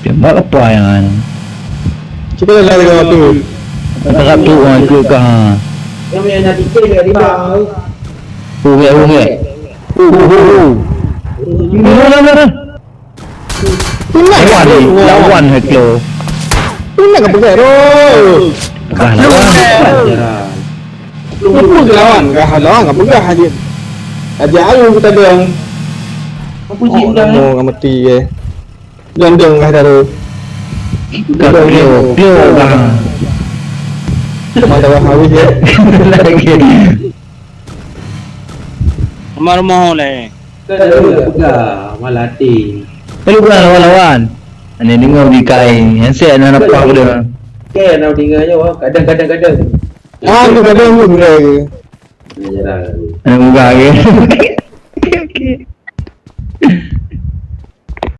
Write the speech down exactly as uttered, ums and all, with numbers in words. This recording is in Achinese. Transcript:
Tembak apa yang anu? Cuba lah lagi waktu. Kita satu orang ikut kah? Uhek, uhek. Uh, uh, uh. Mana, mana, mana? Lawan ni, lawan Heklo. Ini nak pegang tu. Bah, lawan. Apa ke lawan? Kah lawan kah pegang aja. Aja ayu kita dong. Apa je Oh, udah kamu kamu mati ke. Dong dong kah taruh. Kau pio, pio bah. Mata wah habis ya. Lagi. Rumah-rumah oleh. Kan ada dah pegang malah hati. Lalu bah lawan-lawan. Ani dengar di kai. Yang saya nak apa aku dengar. Kan nak dengar je wah. Kadang-kadang kadang. Ah, tu kadang tu berai ke. Ni jarang. Anak muda ke? Okey, okey.